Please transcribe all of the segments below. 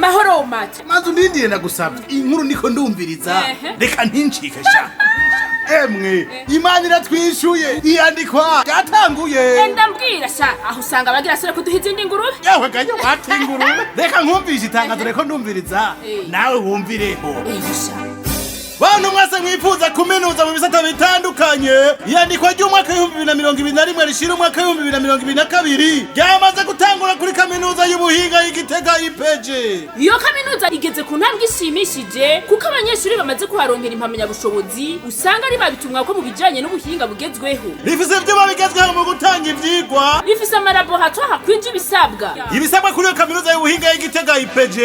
Amahoro mate. Maze undindire, ndagusabye, inkuru niko ndumviriza. Reka ntincike sha. Emwe, Imana iratwishuye, iyandikwa ryatanguye. Enda mbwira sha, aho usanga bagira sore kuduha izindi ngurube. Yawe gayo wata ingurube, reka nkumvishe itangazo, reko ndumviriza. Nawe wumvireho. Sha. Bantu mwese mwifuza kuminuza mu bisata bitandukanye, iyandikwa ry'umwaka w'2021 rishira umwaka w'2022 ryamaze gutangura kuri Kaminuza y'Ubuhinga y'Igitega, IPG. Iyo kaminuza igeze ku ntambwe ishimishije, kuko abanyeshuri bamaze kuharonkera impamyabushobozi usanga ari babitumwa ko mu bijanye n'ubuhinga bugezweho. Rifise ivyuma bigezweho mu gutanga ivyigwa. Rifise amalaboratoire akwije ibisabwa. Ibisabwa kuri iyo Kaminuza y'Ubuhinga y'Igitega, IPG,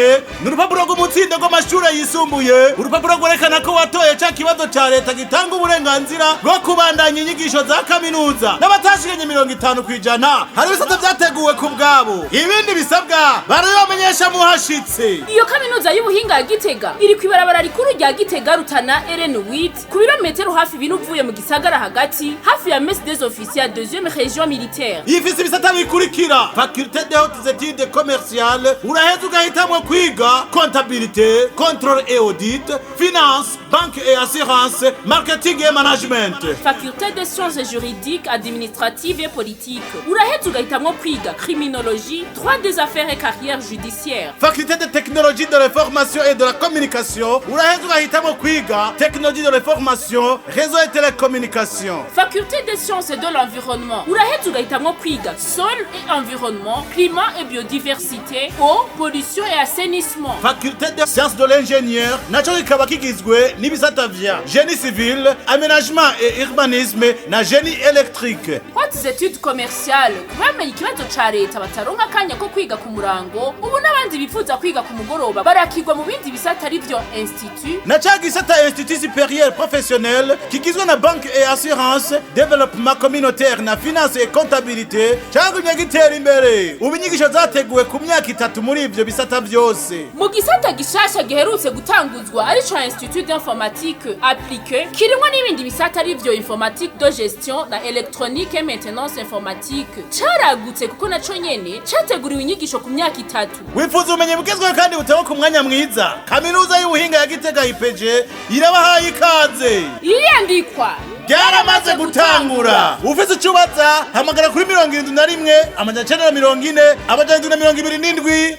ni urupapuro rw'umutsindo rw'amashure yisumbuye, urupapuro rwerekana ko watoye ca kibazo ca leta gitanga uburenganzira bwo kubandanya inyigisho za kaminuza, n'abatashikanye 50%. Hari ibisata vyateguwe ku bwabo. Ibindi bisabwa barabibamenyesha muhashitse. Iyo Kaminuza y'Ubuhinga ya Gitega iri kw'ibarabara rikuru rya Gitega Rutana RN 8, ku birometero hafi 4 uvuye mu gisagara hagati, hafi ya Mess des Officiers 2e Région Militaire. Ifise ibisata bikurikira: faculté des hautes études commerciales, uraheza ugahitamwo kwiga comptabilité, contrôle et audit, finance, banque et assurance, marketing et management. Faculté des sciences juridiques, administratives et politiques, uraheza ugahitamwo kwiga criminologie, droit des affaires et carrière judiciaire. Faculté de technologie de l'information et de la communication, uraheza ugahitamo kwiga technologie de l'information, réseau et télécommunication. Faculté des sciences de l'environnement, uraheza ugahitamwo kwiga sol et environnement, climat et biodiversité, eau, pollution et assainissement. Faculté des sciences de l'ingénieur naco kikaba kigizwe n'ibisata vya génie civil, aménagement et urbanisme na génie électrique. Hautes études commerciales, kubamenye ikibazo ca leta bataronka akanya ko kwiga ku murango, ubu n'abandi bifuza kwiga ku mugoroba barakigwa mu bindi bisata, arivyo institut. Na ca gisata institut supérieur professionnel kigizwe na banque et assurance, développement communautaire na finance et comptabilité cagumye gitera imbere. Ubu inyigisho zateguwe ku myaka 3 muri ivyo bisata vyose. Mu gisata gishasha giherutse gutanguzwa, arico institut d'informatique appliquée, kirimwo n'ibindi bisata, arivyo informatique de gestion na électronique et maintenance informatique, caragutse kuko naco nyene categuriwe inyigisho ku myaka 3. Wifuza ubumenyi bugezweho kandi butangwa ku mwanya mwiza? Kaminuza y'Ubuhinga ya Gitega, IPG, irabahaye ikaze. Iyandikwa ryaramaze gutangura. Ufise icyo ubaza, hamagara kuri 71 940 727,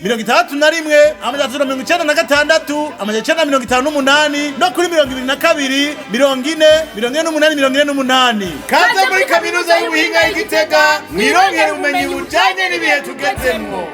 61 396, 958, no kuri 22 40 48 48. Kaze muri Kaminuza y'Ubuhinga y'Igitega, mwirongere ubumenyi bujanye n'ibihe tugezemwo.